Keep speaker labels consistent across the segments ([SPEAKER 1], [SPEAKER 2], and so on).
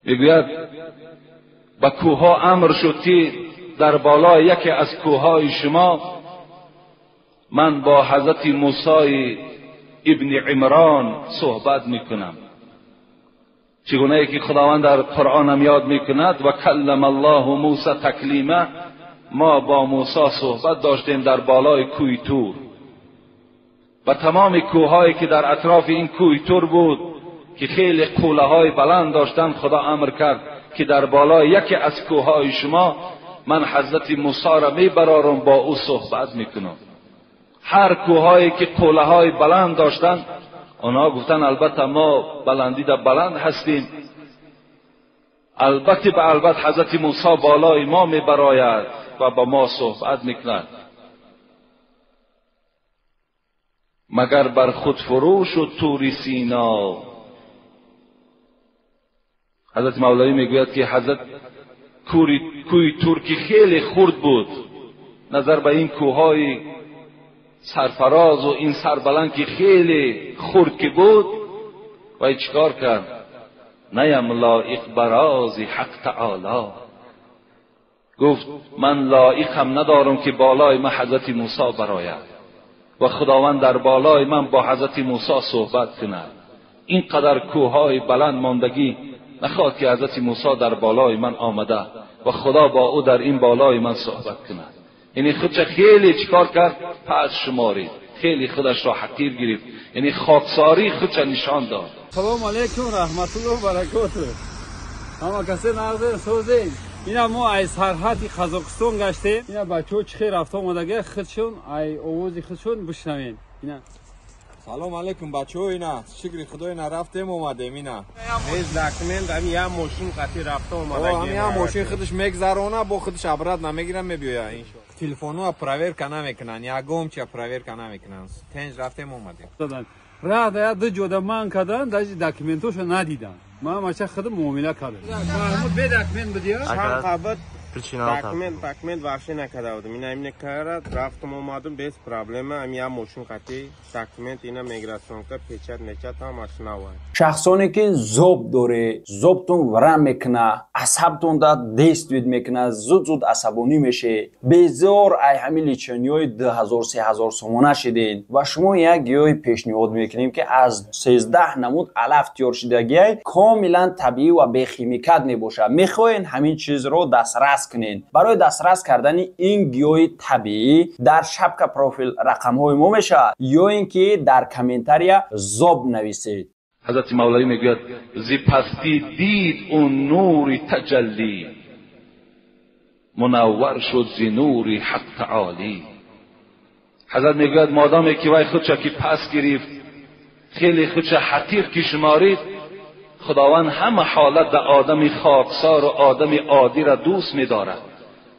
[SPEAKER 1] میگوید به کوهها امر شد که در بالای یکی از کوههای شما من با حضرت موسی ابن عمران صحبت میکنم. چگونه ای که خداوند در قرآن هم یاد میکند و کلم الله موسی تکلیما، ما با موسی صحبت داشتیم در بالای کوه تور و تمام کوههایی که در اطراف این کوه تور بود که خیلی قوله های بلند داشتند، خدا امر کرد که در بالای یکی از کوههای شما من حضرت موسی را میبرارم، با او صحبت میکنم. هر کوههایی که قوله های بلند داشتند، آنها گفتن البته ما بلندی در بلند هستیم، البته به البته حضرت موسی بالای ما میبراید و با ما صحبت میکند. مگر بر خود فروش و طور سینا. حضرت مولوی میگوید که حضرت کوی تور که خیلی خرد بود نظر به این کوههای سرفراز و این سربلند که خیلی خرد که بود، و چیکار کرد؟ نیم لایق براز حق تعالی. گفت من لایقم ندارم که بالای من حضرت موسی براید و خداوند در بالای من با حضرت موسی صحبت کند. اینقدر کوههای بلند ماندگی نخواد که حضرت موسی در بالای من آمده و خدا با او در این بالای من صحبت کند. یعنی خودش خیلی چیکار کرد؟ پس شمارید، خیلی خودش را حقیر گرفت، یعنی خاکساری خودش نشان داد.
[SPEAKER 2] سلام علیکم رحمت الله و برکاته. همه کسی نغزه سوزین. اینا ما از سرحد قزاقستان گشتیم. اینا بچه‌ها چه رفت آمدگی خودشون ای آواز خودشون بشنوین. اینا
[SPEAKER 3] سلام علیکم بچه‌ها، اینا شکر خدای اینا رفتیم اومدیم. اینا
[SPEAKER 4] نیز داکومنت هم یه ماشین قطعی رفته اومدگی.
[SPEAKER 3] هم یه ماشین خودش میگذرونه با خودش عبرت نمیگیرن میبیاید. این تلفن‌ها پراورکا نمیکنن، یا گم چه پراورکا نمیکنن. تنج رفتیم اومدیم.
[SPEAKER 2] راه ده دو جوده من کردن، داش داکومنتاشو ندیدن. من ماچه خودم معامله کردم. محمود به داکومنت بدیا.
[SPEAKER 4] چند قبل داکومنت вообще накарда будем. Ина имне карад, рафтам омадам без проблема. Ам я мошин қати документ ина миграционка печать мечат ҳамаш нава.
[SPEAKER 5] Шахсоне ки зоб доре, зобтон варам мекуна, асабтон да действует мекуна, зуд-зуд асабонӣ меше, безор ай ҳамин лечениёи 2000-3000 сомона шидин ва шумо як гиёҳи пешниҳод мекунем ки аз 13 намуд алаф тиёр шидагиай, комилан табиӣ ва бехимикат мебошад. Мехоҳед ҳамин чизро дастрас кунед. Барои дастрас кардани ин гиёҳи табиӣ дар шапка профил рақамҳои мо мешавад ё ин ки дар комментария зоб нависед.
[SPEAKER 1] حضرت مولوی میگوید ز پستی دید اون نور تجلی، منور شد ز نور حق تعالی. حضرت میگوید مادامی که وای خودش که پس گرفت، خیلی خودش حقیر که شمارید، خداوند همه حالت در آدم خاکسار و آدم عادی را دوست می‌دارد.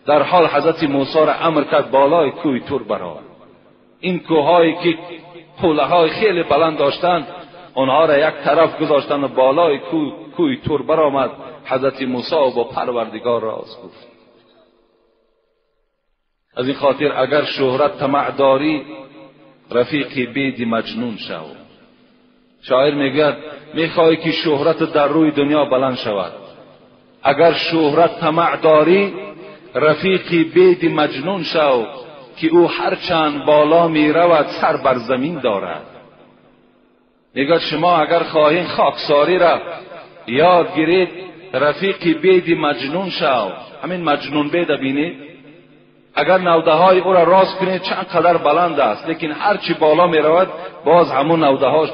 [SPEAKER 1] در حال حضرت موسی را امر کرد بالای کوه تور برآور. این کوههایی که قله‌های خیلی بلند داشتند، آنها را یک طرف گذاشتند و بالای کوه تور برآمد. حضرت موسی با پروردگار راز گفت. از این خاطر اگر شهرت طمع داری، رفیقی بید مجنون شو. شاعر میگوید میخوای که شهرت در روی دنیا بلند شود، اگر شهرت طمع داری، رفیقی بید مجنون شو که او هرچند بالا میرود سر بر زمین دارد. میگوید شما اگر خواهین خاکساری را یاد گیرید، رفیقی بید مجنون شو. همین مجنون بید بینید، اگر نوده های او را راست کنید چند قدر بلند است، لیکن هرچی بالا می رود باز همون نوده هاش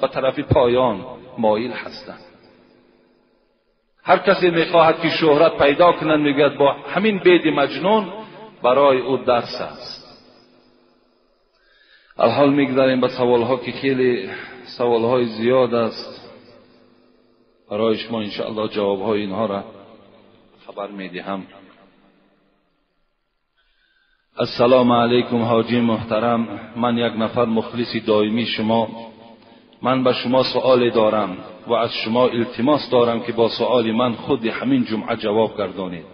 [SPEAKER 1] به طرف پایان مایل هستند. هر کسی میخواهد که شهرت پیدا کند، میگوید با همین بید مجنون برای او درس است. الحال میگذاریم به سوال ها که خیلی سوال های زیاد است. برای شما انشاءالله جواب های اینها را خبر میدهم. السلام علیکم حاجی محترم، من یک نفر مخلص دائمی شما. من به شما سؤال دارم و از شما التماس دارم که با سؤال من خود همین جمعه جواب گردانید.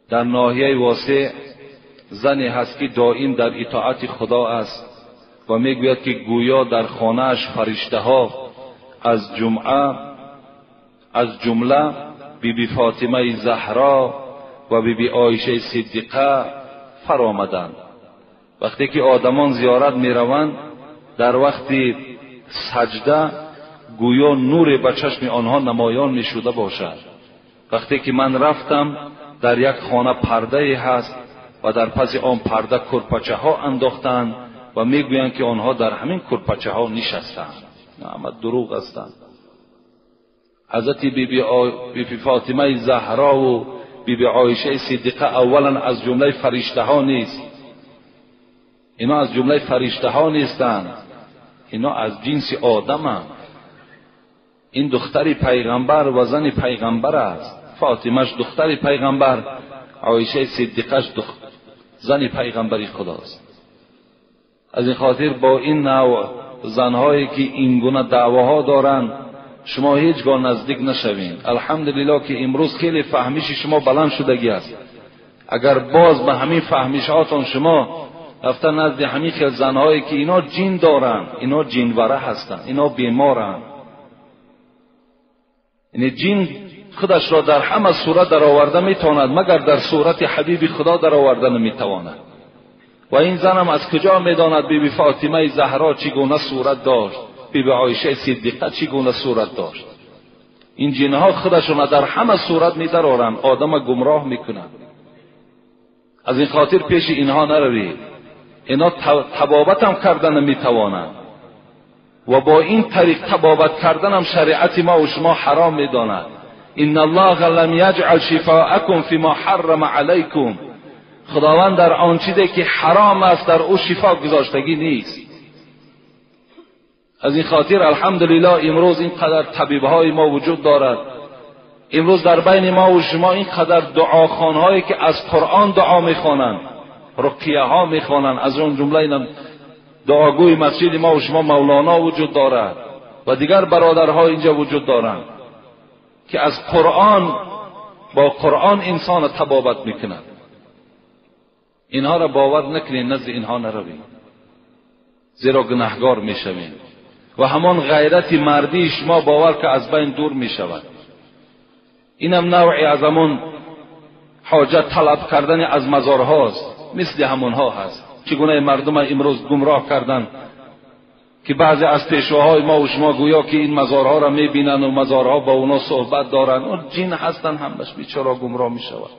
[SPEAKER 1] در ناحیه واسع زنی هست که دائم در اطاعت خدا است و میگوید که گویا در خانه‌اش فرشته ها از جمله بی بی فاطمه زهرا و بی بی عایشه صدیقه فرآمدند. وقتی که آدمان زیارت میروند در وقت سجده گویا نور به چشم آنها نمایان میشده باشد. وقتی که من رفتم در یک خانه پرده هست و در پس آن پرده کرپچه ها انداختند و میگویند که آنها در همین کرپچه ها نشستند. همه دروغ هستند. حضرت بی بی فاطمه زهرا و بی بی عایشه صدیقه اولا از جمله فرشته ها نیست. اینا از جمله فرشته ها نیستند، اینا از جنس آدمند. این دختر پیغمبر و زن پیغمبر است. فاطمهش دختر پیغمبر، عایشه صدیقش زن پیغمبری خداست. از این خاطر با این نوع زنهایی که این گونه دعواها دارند شما هیچگاه نزدیک نشوین. الحمدلله که امروز خیلی فهمیش شما بلند شدگی است. اگر باز به همین فهمیشاتان شما رفته نزد همین خیل زنهایی که اینا جین دارند، اینا جینوره هستند، اینا بیمارند، یعنی جین خودش را در همه صورت در آورده میتواند مگر در صورت حبیب خدا در آورده نمیتواند. و این زنم از کجا میداند بی بی فاطمه زهرا چگونه صورت داشت، بی بی عایشه صدیقه چگونه صورت داشت؟ این جنها خودشون در همه صورت میدرارند، آدم گمراه میکنند. از این خاطر پیش اینها نروید. اینا طبابت هم کردن نمیتوانند و با این طریق طبابت کردن هم شریعت ما و شما حرام میداند. ان الله لم یجعل شفاءکم فیما حرم علیکم. خداوند در آن چیزی که حرام است در او شفا گذاشتگی نیست. از این خاطر الحمدلله امروز اینقدر طبیبهای ما وجود دارد. امروز در بین ما و شما اینقدر دعاخوانهایی که از قرآن دعا میخوانند، رقیه ها میخوانند، از اون جمله اینم دعاگوی مسجد ما و شما مولانا وجود دارد و دیگر برادرها اینجا وجود دارند که از قرآن با قرآن انسان طبابت میکنند. اینها را باور نکنید، نزد اینها نروید، زیرا گناهگار میشوید و همان غیرت مردی شما باور که از بین دور میشود. اینم نوعی از همون حاجت طلب کردن از مزارهاست، مثل همونها هست. چگونه مردم امروز گمراه کردن که بعضی از پیشواهای ما و شما گویا که این مزارها را میبینن و مزارها با اونا صحبت دارن، اون جن هستن، همش بیچاره گمراه میشود.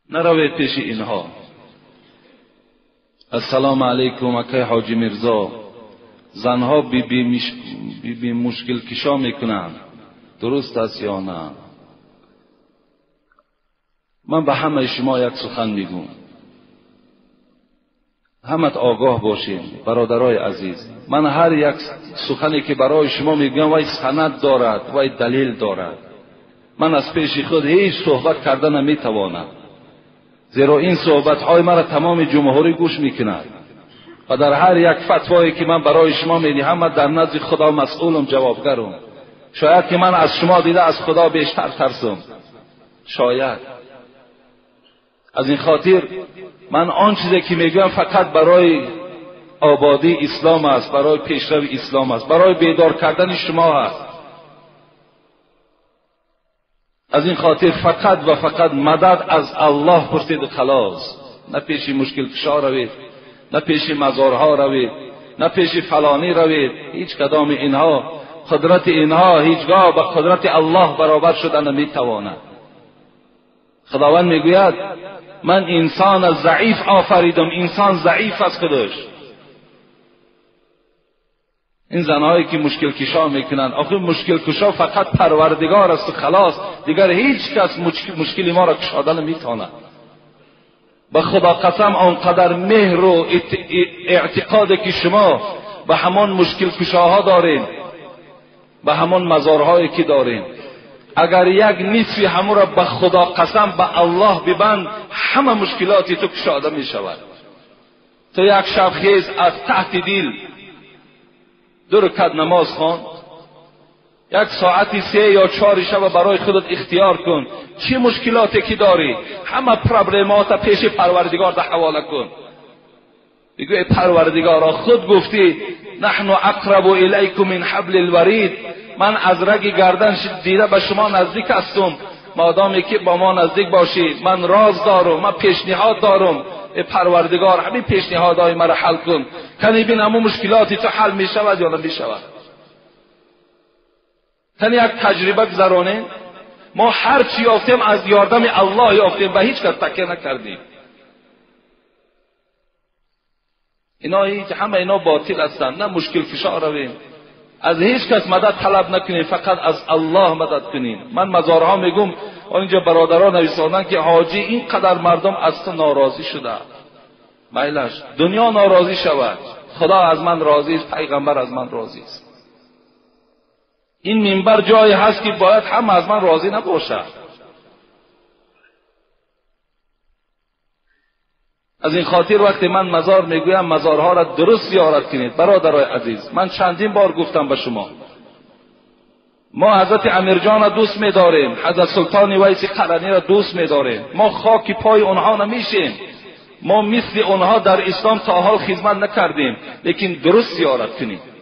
[SPEAKER 1] نروید پیش اینها. السلام علیکم اکای حاجی میرزا، زنها بی بی مشکل کشا میکنن، درست است یا نه؟ من به همه شما یک سخن میگم، همت آگاه باشین برادرای عزیز. من هر یک سخنی که برای شما میگم وای سند دارد، وای دلیل دارد. من از پیش خود هیچ صحبت کردن نمیتوانم، زیرا این صحبت های مرا تمام جمهوری گوش میکند و در هر یک فتوایی که من برای شما میدهم من در نزد خدا مسئولم، جوابگرم. شاید که من از شما دیده از خدا بیشتر ترسم، شاید. از این خاطر من آن چیزی که میگم فقط برای آبادی اسلام است، برای پیشروی اسلام است، برای بیدار کردن شما است. از این خاطر فقط و فقط مدد از الله پرسید خلاص. نه پیش مشکل کشا روید، نه پیش مزارها روید، نه پیش فلانی روید. هیچ کدام اینها، قدرت اینها هیچگاه به قدرت الله برابر شدن نمیتواند. خداوند میگوید من انسان ضعیف آفریدم، انسان ضعیف از خودش. این زنهایی که مشکل کشا میکنن، آخه مشکل کشا فقط پروردگار است و خلاص، دیگر هیچ کس مشکل ما را کشاده نمیتواند. به خدا قسم آنقدر مهر و اعتقاد که شما به همان مشکل کشاها دارین، به همان مزارهایی که دارین، اگر یک نصفی همون را به خدا قسم به الله ببند، همه مشکلاتی تو کشاده می شود. تو یک شب خیز از تحت دل 2 رکعت نماز خوان، یک ساعتی 3 یا 4 شب برای خودت اختیار کن چه مشکلاتی که داری، همه پرابلمات پیش پروردگار در حواله کن. بگو ای پروردگارا، خود گفتی نحن اقرب الیکم من حبل الورید، من از رگ گردن دیده به شما نزدیک هستم، مادامی که با ما نزدیک باشی من راز دارم، من پیشنهاد دارم، ای پروردگار همین پیشنهادهای مرا حل کن، کنی بین همون مشکلاتی تو حل می شود یا نمی شود. تنی یک تجربه گذرانه. ما هر چی یافتیم از یاردم الله یافتیم و هیچ کس تکیه نکردیم. اینا هیچ، همه اینا باطل هستند. نه مشکل فشار رویم، از هیچ کس مدد طلب نکنیم، فقط از الله مدد کنیم. من مزارها میگم، اینجا برادران نویساندن که حاجی اینقدر مردم از تو ناراضی شده، میلش دنیا ناراضی شود، خدا از من راضی است، پیغمبر از من راضی است. این منبر جایی هست که باید همه از من راضی نباشد. از این خاطر وقتی من مزار میگویم مزارها را درست زیارت کنید. برادرای عزیز، من چندین بار گفتم به شما، ما حضرت امیرجان را دوست می‌داریم، حضرت سلطان ویس قرنی را دوست می‌داریم، ما خاک پای آنها نمیشیم، ما مثل آنها در اسلام تا حال خدمت نکردیم، لیکن درست زیارت کنید.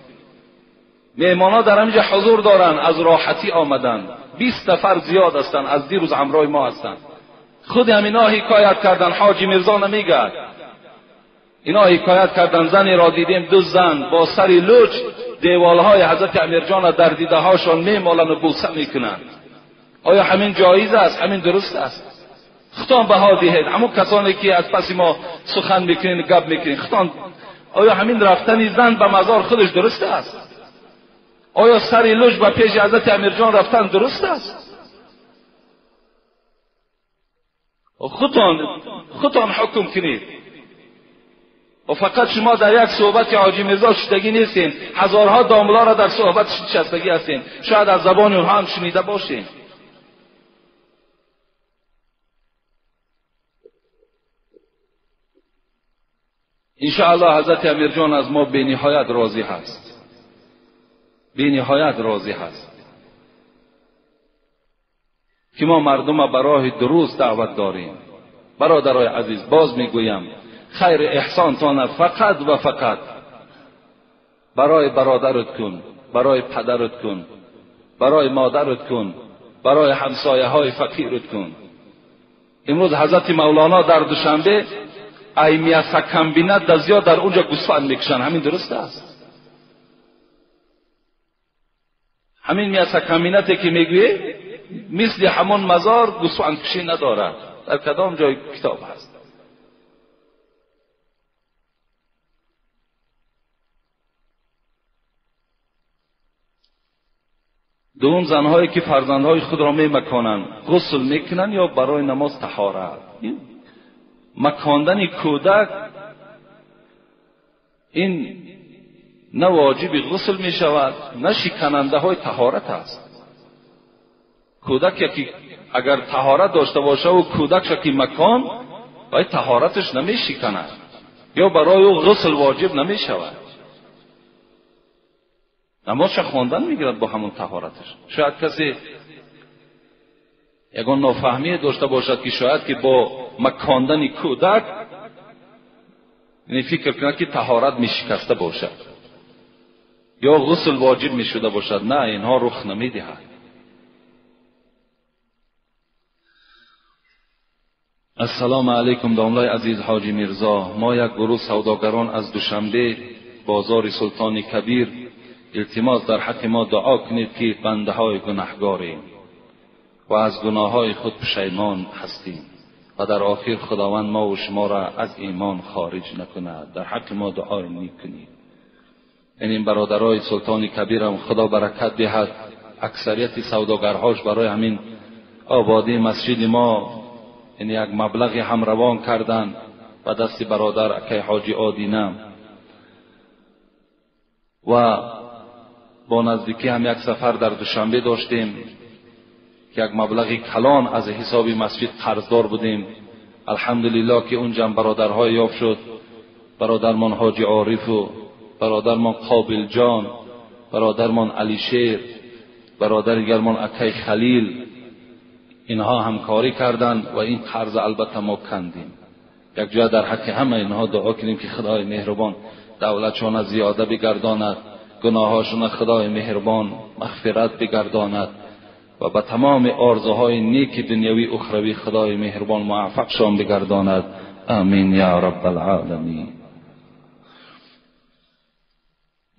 [SPEAKER 1] مهمان‌ها در اینجا حضور دارند، از راحتی آمدند، 20 نفر زیاد هستند، از دیروز همراه ما هستند. خود همینا حکایت کردن، حاجی میرزا نمیگه، اینا حکایت کردن زنی را دیدیم، دو زن با سر لوچ دیوالهای حضرت امیرجان را در دیده هاشان میمالند و بوسه میکنند. آیا همین جایز است؟ همین درست است؟ خودتان بها دهید. همون کسانی که از پس ما سخن میکنین، گپ میکنین، خودتان، آیا همین رفتن زن به مزار خودش درست است؟ آیا سر لوچ به پیش حضرت امیرجان رفتن درست است؟ خودتان حکم کنید. و فقط شما در یک صحبت حاجی میرزا شدگی نیستین، هزارها داملا را در صحبت شستگی هستین، شاید از زبان اونها هم شنیده باشین. انشاءالله حضرت امیرجان از ما به نهایت راضی هست، به نهایت راضی هست که ما مردم به راه درست دعوت داریم. برادرای عزیز، باز میگویم خیر احسان تان فقط و فقط برای برادرت کن، برای پدرت کن، برای مادرت کن، برای همسایه های فقیرت کن. امروز حضرت مولانا در دوشنبه ای میاسا کمبینات در زیاد در اونجا گوسفند میکشن. همین درست است؟ همین میاسا کمبیناتی که میگویی مثل همون مزار گوسفند کشی ندارد. در کدام جای کتاب هست؟ دوم، زنهایی که فرزندهای خود را میمکانند غسل میکنند یا برای نماز طهارت. مکاندن کودک این نه واجب غسل می شود نه شکننده های طهارت است. کودک که اگر طهارت داشته باشه و کودک که مکان باید طهارتش نمی شکند یا برای او غسل واجب نمی شود. نمازش خواندن میگیرد با همون طهارتش. شاید کسی یگان نافهمی داشته باشد که شاید که با مکاندن کودک یعنی فکر کند که طهارت میشکسته باشد یا غسل واجب میشده باشد. نه، اینها رخ نمیدهد. السلام علیکم داملای عزیز حاجی میرزا، ما یک گروه سوداگران از دوشنبه بازار سلطان کبیر التماس در حق ما دعا کنید که بنده های گناهگاریم و از گناه های خود پشیمان هستیم و در آخر خداوند ما و شما را از ایمان خارج نکند. در حق ما دعای نیک کنید. این برادرای سلطان کبیرم خدا برکت دهد. اکثریت سوداگرهاش برای همین آبادی مسجد ما این یک مبلغ هم روان کردن و دست برادر اکی حاجی آدینه و با نزدیکی هم یک سفر در دوشنبه داشتیم که یک مبلغ کلان از حساب مسجد قرضدار بودیم. الحمدلله که اونجا برادرهای یافت شد، برادرمان حاجی عارف و برادرمان قابل جان، برادرمان علی شیر، برادر دیگرمان اکی خلیل، اینها همکاری کردند و این قرض البته ما کندیم. یک جا در حق همه اینها دعا کنیم که خدای مهربان دولتشان زیاده بگرداند، گناهاشون خدای مهربان مغفرت بگرداند و به تمام آرزوهای نیک دنیوی اخروی خدای مهربان موفقشان بگرداند. آمین یا رب العالمین.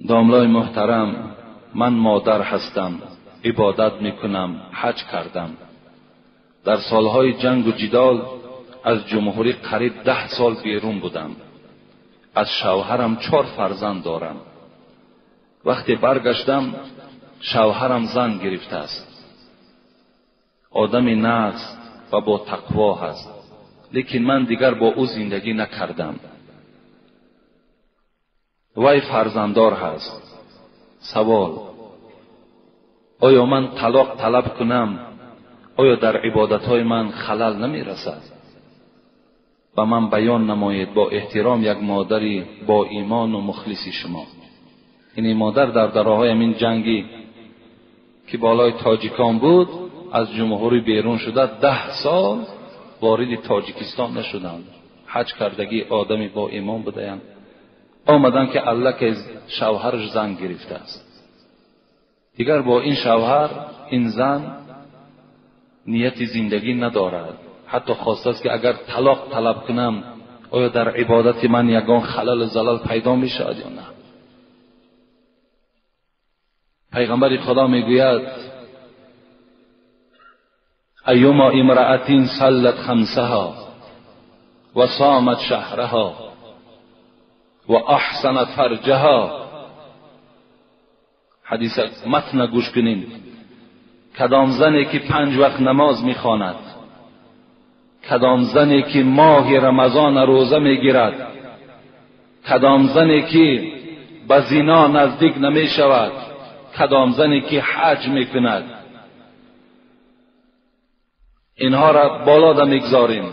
[SPEAKER 1] داملای محترم، من مادر هستم، عبادت میکنم، حج کردم. در سالهای جنگ و جدال از جمهوری قریب 10 سال بیرون بودم. از شوهرم 4 فرزند دارم. وقتی برگشتم شوهرم زن گرفته است. آدم نغز و با تقوا هست، لیکن من دیگر با او زندگی نکردم. وی فرزنددار هست. سوال: آیا من طلاق طلب کنم؟ آیا در عبادتهای من خلل نمی رسد؟ و من بیان نمایید با احترام یک مادری با ایمان و مخلص شما. این مادر در دراهای این جنگی که بالای تاجیکان بود از جمهوری بیرون شده، 10 سال وارد تاجیکستان نشدند. حج کردگی آدمی با ایمان بودند. آمدن که الله که شوهرش زن گرفته است. دیگر با این شوهر این زن نیت زندگی ندارد. حتی خواسته است که اگر طلاق طلب کنم آیا در عبادت من یگان خلل و زلل پیدا می شود یا نه؟ پیغمبر خدا میگوید ایما امرأة صلت خمسها و صامت شهرها و احسنت فرجها. حدیث متن گوش کنین. کدام زنی که 5 وقت نماز میخواند، کدام زنی که ماه رمضان روزه میگیرد، کدام زنی که به زنا نزدیک نمیشود، کدام زنی که حج میکند، اینها را بالا ده میگذاریم.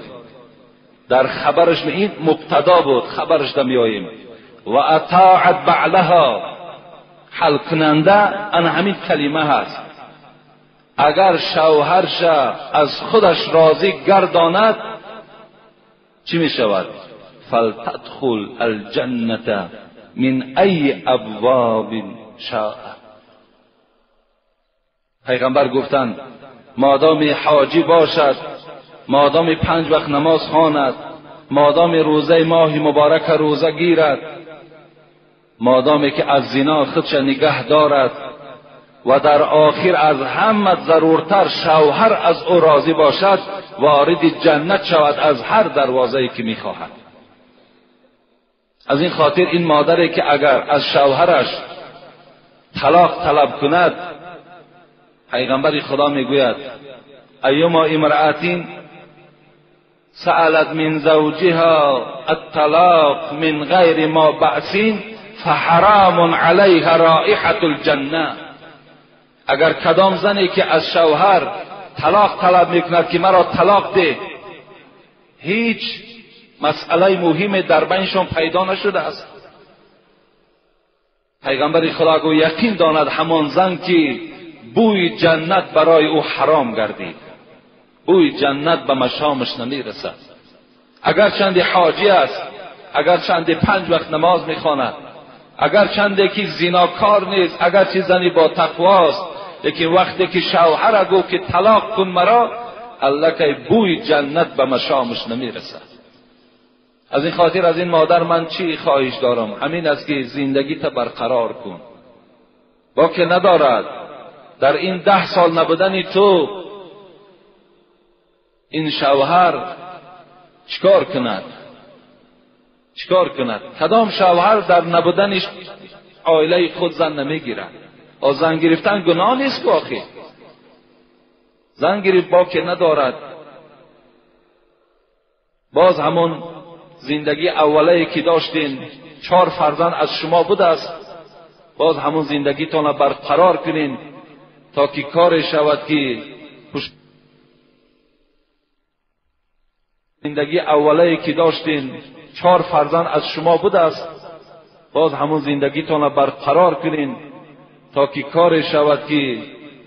[SPEAKER 1] در خبرش این مبتدا بود، خبرش ده میاییم. و اطاعت بعلها، حل کننده ان همین کلمه هست. اگر شوهرش از خودش راضی گرداند چی می شود؟ فلتدخل الجنة من ای ابواب شاء. پیغمبر گفتند مادام حاجی باشد، مادام 5 وقت نماز خواند، مادام روزه ماه مبارک روزه گیرد، مادامی که از زنا خودش نگه دارد و در آخر از همه ضرورتر شوهر از او راضی باشد، وارد جنت شود از هر دروازه‌ای که میخواهد. از این خاطر این مادری که اگر از شوهرش طلاق طلب کند، پیغمبر خدا میگوید ایما امرأة سألت من زوجها الطلاق من غیر ما بأس فحرام علیها رائحة الجنه. اگر کدام زنی که از شوهر طلاق طلب میکند که مرا طلاق ده، هیچ مسئله مهم در بینشان پیدا نشده است. پیغمبر خدا گو یقین داند همان زن که بوی جنت برای او حرام گردید، بوی جنت به مشامش نمیرسد. اگر چند حاجی است، اگر چند 5 وقت نماز میخواند، اگر چنده که زیناکار نیست، اگر چه زنی با تقواست، لیکن وقتی که شوهر گفت که طلاق کن مرا، الله که بوی جنت به مشامش نمیرسد. از این خاطر از این مادر من چی خواهش دارم؟ همین است که زندگی تا برقرار کن. با که ندارد در این 10 سال نبودن تو این شوهر چیکار کند؟ چیکار کند؟ کدام شوهر در نبودنش عائله خود زن نمیگیرد؟ زن گرفتن گناه نیست که آخه. زن گرفت با که ندارد، باز همون زندگی اوله که داشتین، 4 فرزند از شما بوده است، باز همون زندگیتان برقرار کنین تا که کار شود که زندگی اوله که داشتین، 4 فرزند از شما بوده است، باز همون زندگیتان برقرار کنین تا که کار شود که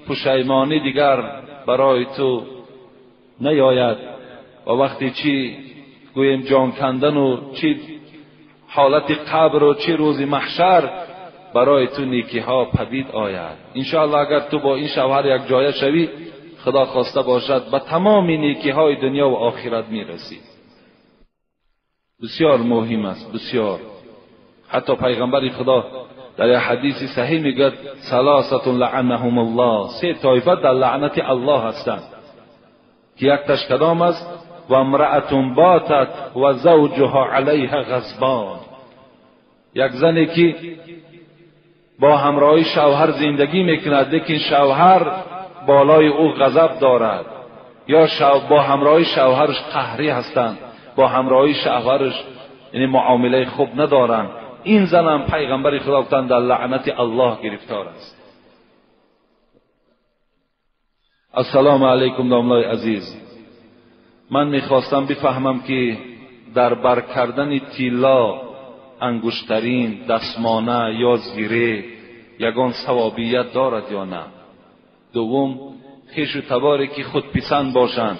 [SPEAKER 1] پشیمانی دیگر برای تو نیاید. و وقتی چی گوییم جان کندن و چی حالت قبر و چی روز محشر برای تو نیکی ها پدید آید. انشاءالله اگر تو با این شوهر یک جایه شوی، خدا خواسته باشد به تمام نیکی های دنیا و آخرت میرسی. بسیار مهم است، بسیار. حتی پیغمبر خدا در یک حدیث صحیح میگوید ثلاثة لعنهم الله، سه طایفه در لعنت الله هستند که یک تش کدام است؟ و امرأة باتت و زوجها علیها غضبان، یک زنی که با همراهی شوهر زندگی میکند لیکن شوهر بالای او غضب دارد، یا با همراهی شوهرش قهری هستند، با همراهی شوهرش یعنی معامله خوب ندارند، این زنم پیغمبر خدا گفتند در لعنت الله گرفتار است. السلام علیکم داملای عزیز، من میخواستم بفهمم که در بر کردن طلا، انگشترین، دستمانه یا زیره یگان ثوابیت دارد یا نه؟ دوم، خویش و تباری که خودپسند باشند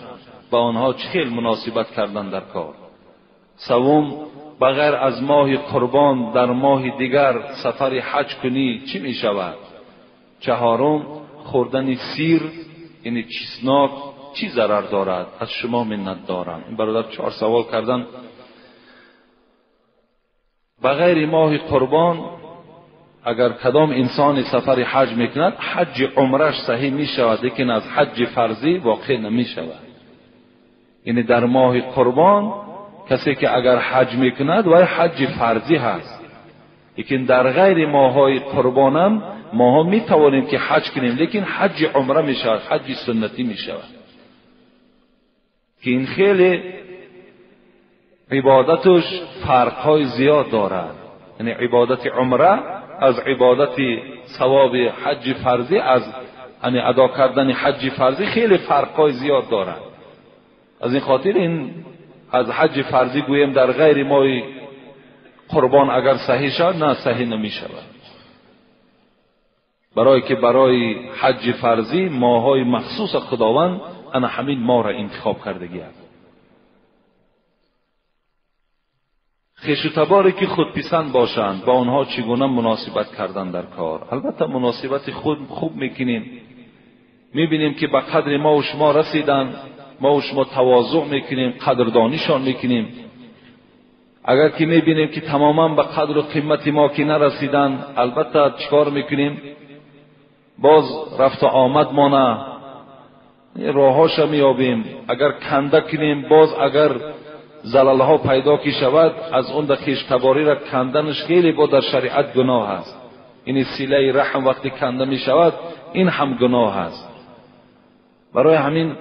[SPEAKER 1] با آنها چه خیل مناسبت کردن در کار؟ سوم، بغیر از ماه قربان در ماه دیگر سفر حج کنی چی می شود؟ چهارم، خوردن سیر یعنی چیسناک چی ضرر دارد؟ از شما منت دارم. این برادر 4 سوال کردن. بغیر ماه قربان اگر کدام انسان سفر حج میکند، حج عمرش صحیح می شود لیکن از حج فرضی واقع نمی شود. یعنی در ماه قربان کسی که اگر حج میکند وای حج فرضی هست، لیکن در غیر ماهای قربانم ماها میتوانیم که حج کنیم لیکن حج عمره می شود، حج سنتی می شود که این خیلی عبادتش فرقهای زیاد دارد. یعنی عبادت عمره از عبادت ثواب حج فرضی، از یعنی ادا کردن حج فرضی خیلی فرقهای زیاد دارد. از این خاطر این از حج فرضی گوییم در غیر ماه قربان اگر صحیح شد، نه صحیح نمی شود، برای که برای حج فرضی ماهای مخصوص خداوند انا همین ماه را انتخاب کردگی است. خویش و تباری که خودپسند باشند با آنها چگونه مناسبت کردن در کار؟ البته مناسبت خود خوب میکنیم، میبینیم که به قدر ما و شما رسیدن، ما و شما تواضع میکنیم، قدردانیشان میکنیم. اگر که میبینیم که تماما به قدر و قیمت ما که نرسیدن، البته چیکار میکنیم؟ باز رفت و آمد ما نه، راهاش میابیم. اگر کنده کنیم، باز اگر زلالها پیدا که شود، از اون در خویش تباری را کندنش خیلی با در شریعت گناه است. این سیله رحم وقتی کنده می شود این هم گناه است. برای همین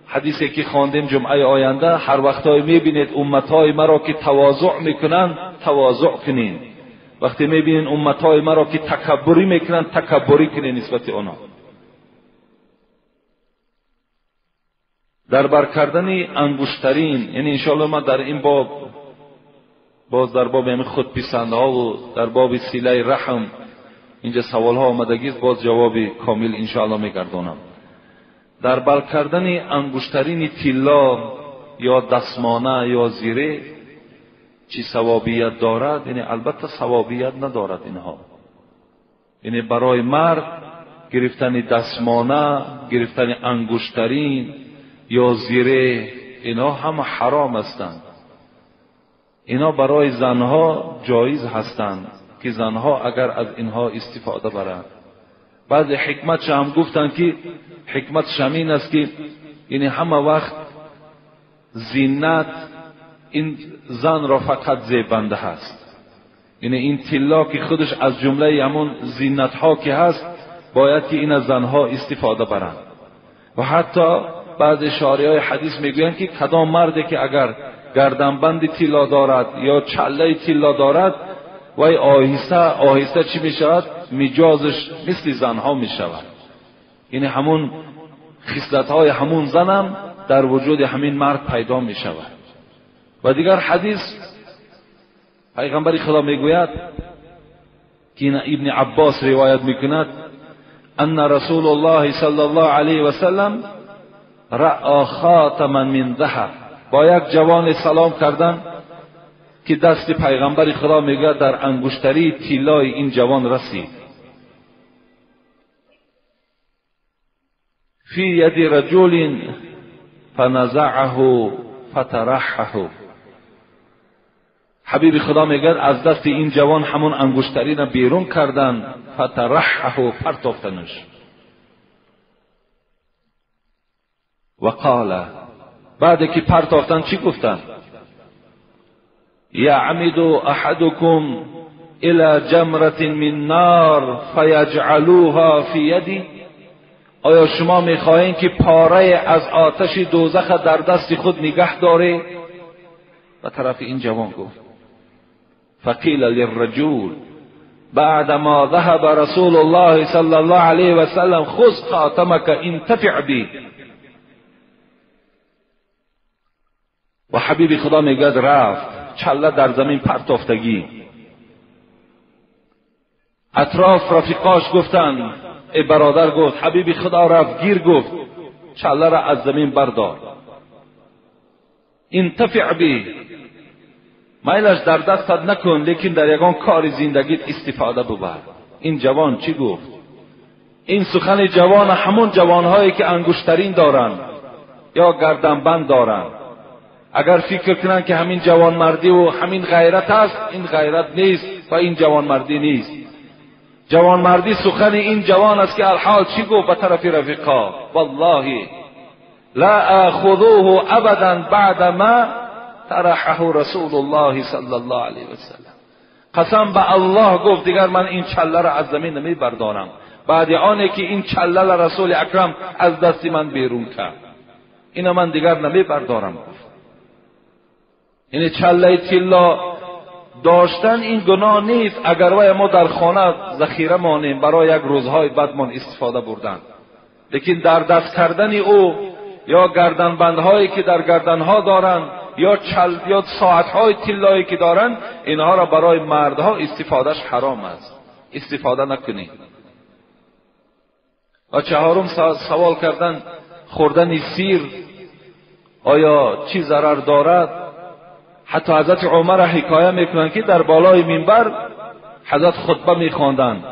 [SPEAKER 1] حدیثی که خواندیم جمعه آینده، هر وقتای میبینید امتهای مرا که تواضع میکنن تواضع کنین، وقتی میبینید امتهای مرا که تکبری میکنن تکبری کنین نسبت آنها. در بر کردن انگشترین، یعنی انشاءالله ما در این باب باز در باب همین خودپسندها و در باب سیله رحم اینجا سوال ها آمدگی است، باز جواب کامل انشاءالله میگردانم. در بر کردن انگشترین طلا یا دستمانه یا زیره چی ثوابیت دارد؟ یعنی البته ثوابیت ندارد اینها. یعنی برای مرد گرفتن دستمانه، گرفتن انگشترین یا زیره، اینا هم حرام هستند. اینا برای زنها جایز هستند که زنها اگر از اینها استفاده برند. بعضی حکمتش هم گفتند که حکمتش همین است که یعنی همه وقت زینت این زن را فقط زیبنده هست. یعنی این طلا که خودش از جمله همون زینت ها که هست، باید که این از زنها استفاده برند. و حتی بعض شارع های حدیث میگویند که کدام مردی که اگر گردنبند طلا دارد یا چله طلا دارد، وای آهسته آهسته چی میشود؟ مجازش مثل زنها میشود. یعنی همون خصلت های همون زنم در وجود همین مرد پیدا میشود. و دیگر حدیث پیغمبر خدا میگوید که این ابن عباس روایت میکند، ان رسول الله صلی الله علیه و سلم رأى خاتما من ذهب. با یک جوان سلام کردن که دست پیغمبر خدا میگه در انگشتری طلای این جوان رسید. فی ید رجل فنزعه فطرحه. حبیب خدا میگه از دست این جوان همون انگشتری را بیرون کردن، فطرحه، پرتافتنش. و قال، بعد که پرتافتن چی گفتن؟ یعمد احدکم الى جمرة من نار فیجعلوها فی یدی. آیا شما میخواهید که پاره از آتش دوزخ در دست خود نگه داره؟ و طرف این جوان گفت فقیل للرجل بعدما ذهب رسول الله صلی الله علیه و سلم خذ خاتمک انتفع به. و حبیب خدا میگه رفت چله در زمین پرتافتگی. اطراف رفیقاش گفتن، ای برادر گفت، حبیب خدا رفت گیر گفت چله را از زمین بردار، انتفع به، میلش در دستت نکن، لیکن در یگان کار زندگیت استفاده ببر. این جوان چی گفت؟ این سخن جوان همون جوانهایی که انگشترین دارند یا گردنبند دارند، اگر فکر کنند که همین جوانمردی و همین غیرت است، این غیرت نیست و این جوانمردی نیست. جوانمردی سخن این جوان است که الحال چی گفت به طرف رفیقا؟ والله لا آخذوه ابدا بعد ما طرحه رسول الله صلی الله علیه و سلم. قسم به الله گفت دیگر من این چله را از زمین نمی بردارم بعد آنه که این چله را رسول اکرم از دست من بیرون کرد، اینو من دیگر نمی بردارم. گفت یعنی چله طلا داشتن این گناه نیست اگر وای ما در خانه ذخیره مانیم برای یک روزهای بدمان استفاده بردن، لیکن در دست کردن او یا گردنبندهایی که در گردنها دارند یا چل یا ساعتهای طلایی که دارند، اینها را برای مردها استفادهش حرام است، استفاده نکنید. و چهارم سوال کردن خوردن سیر آیا چی ضرر دارد؟ حتی حضرت عمر حکایه میکنند که در بالای منبر حضرت خطبه میخواندند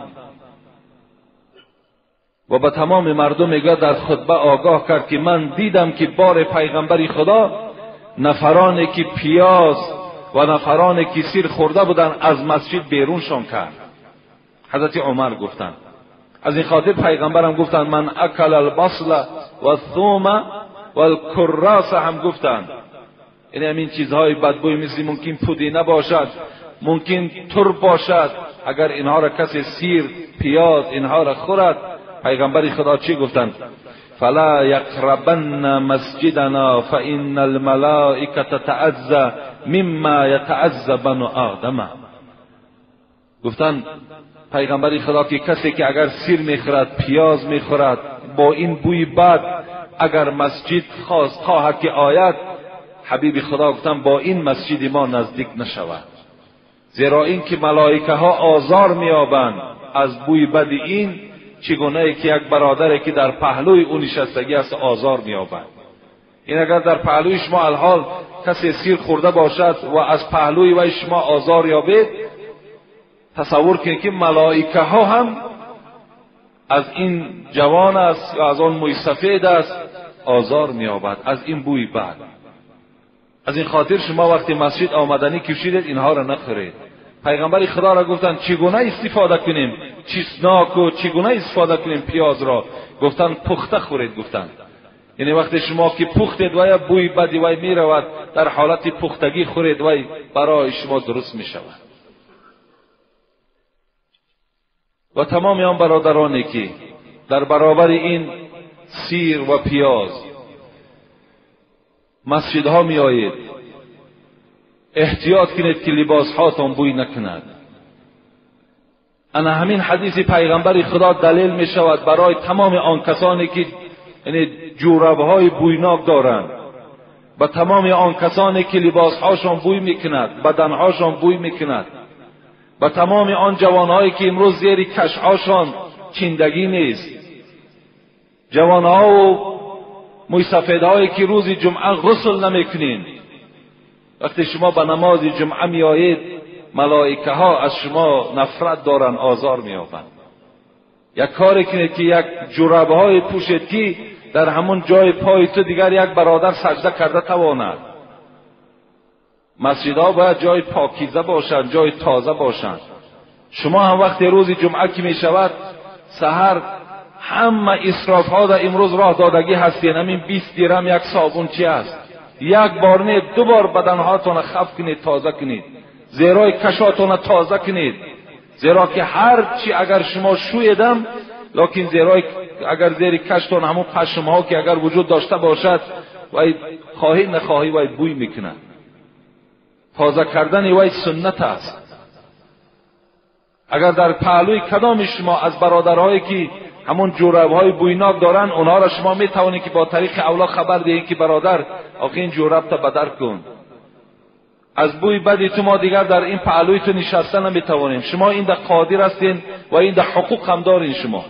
[SPEAKER 1] و به تمام مردم میگه در خطبه آگاه کرد که من دیدم که بار پیغمبر خدا نفرانی که پیاز و نفرانی که سیر خورده بودند از مسجد بیرونشان کرد. حضرت عمر گفتند از این خاطر پیغمبرم گفتند من اکل البصل و الثوم و الکراس هم گفتند، یعنی همین چیزهای بدبوی مثل ممکن پودینه باشد، ممکن ترب باشد، اگر اینها را کسی سیر پیاز اینها را خورد، پیغمبر خدا چی گفتند؟ فلا یقربن مسجدنا فان الملائکه تتعزى مما یتعزى بنو آدم. گفتند پیغمبر خدا که کسی که اگر سیر میخورد پیاز میخورد با این بوی بد اگر مسجد خواهد که آید، حبیب خدا گفتن با این مسجد ما نزدیک نشود، زیرا این که ملائکه ها آزار میابند از بوی بد این، چگونه ای که یک برادری که در پهلوی او نشستگی است آزار میابند. این اگر در پهلوی شما الحال کسی سیر خورده باشد و از پهلوی وی شما آزار یابید، تصور کنید که ملائکه ها هم از این جوان است یا از آن موی سفید است آزار میابد از این بوی بد. از این خاطر شما وقتی مسجد آمدنی کشیدید اینها را نخورید. پیغمبر خدا را گفتن چگونه استفاده کنیم چیسناک و چگونه استفاده کنیم پیاز را؟ گفتن پخته خورید. گفتن یعنی وقتی شما که پختید و یا بوی بدی وی میرود، در حالت پختگی خورید وی برای شما درست میشود. و تمام آن برادرانی که در برابر این سیر و پیاز مسجدها می آیید، احتیاط کنید که لباس هاتان بوی نکند. انا همین حدیث پیغمبر خدا دلیل می شود برای تمام آن کسانی که یعنی جوربهای بویناک دارند، و تمام آن کسانی که لباسهاشان بوی میکند، بدنهاشان بوی میکند، و تمام آن جوانهایی که امروز زیر کشهاشان چیندگی نیست، جوانها و موی که روز جمعه غسل نمیکنین، وقتی شما به نماز جمعه میآیید ملائکه ها از شما نفرت دارن، آزار مییابند. یک کاری کنید که یک جرابه های پوشید که در همون جای پای تو دیگر یک برادر سجده کرده تواند. مسجدها باید جای پاکیزه باشند، جای تازه باشند. شما هم وقتی روز جمعه که می شود سحر همه اسراف ها در امروز راه دادگی هستین. همین 20 درهم یک صابون چی است؟ یک بار نه، دو بار بدنهاتون خف کنید، تازه کنید، زیرای کشاتون تازه کنید. زیرا که هر چی اگر شما شویدم، لکن زیرای اگر زیر کشتون همون پشم ها که اگر وجود داشته باشد وای خواهی نخواهی وای بوی میکنه. تازه کردن وای سنت است. اگر در پهلوی کدام شما از برادرهایی که همون جوراب‌های بویناک دارن، اونها را شما میتوانید که با طریق اولا خبر دهید که برادر آخه این جوراب تا بدر کن، از بوی بدی تو ما دیگر در این پهلوی تو نشسته نمیتوانیم. شما این ده قادر هستین و این ده حقوق هم دارین. شما